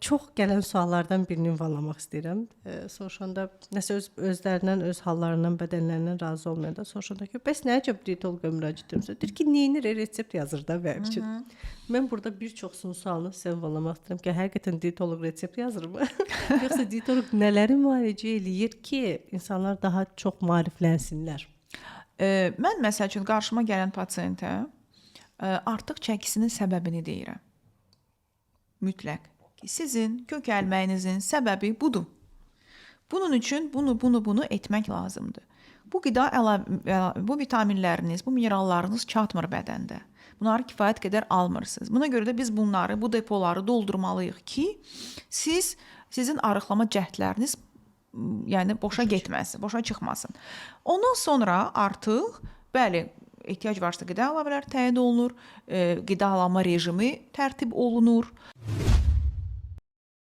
Çox gələn suallardan birini ünvanlamaq istəyirəm. Soruşanda nəsə özlərindən, öz hallarından, bədənlərindən razı olmayanda soruşanda ki, bəs nə üçün dietoloqa müraciət edirsən? Deyir ki, neynir, resept yazır da mənim üçün. Mən burada bir çoxsunun sualını sizə ünvanlamaq istəyirəm ki, həqiqətən dietoloq resept yazırmı? Yoxsa dietoloq nələri müalicə eləyir ki, insanlar daha çox maariflənsinlər? Mən məsəl üçün qarşıma gələn pasientə artıq çəkisinin səbəbini deyirəm. Mütləq. Ki, sizin kökəlməyinizin səbəbi budur. Bunun üçün bunu, bunu, bunu etmək lazımdır. Bu qida bu vitaminləriniz, bu minerallarınız çatmır bədəndə. Bunları kifayət qədər almırsınız. Buna görə də biz bunları, bu depoları doldurmalıyıq ki, sizin arıqlama cəhdləriniz, yəni boşa getməsin, boşa çıxmasın. Ondan sonra artıq bəli, ehtiyac varsa qida əlavələri təyin olunur, qidalanma rejimi tərtib olunur.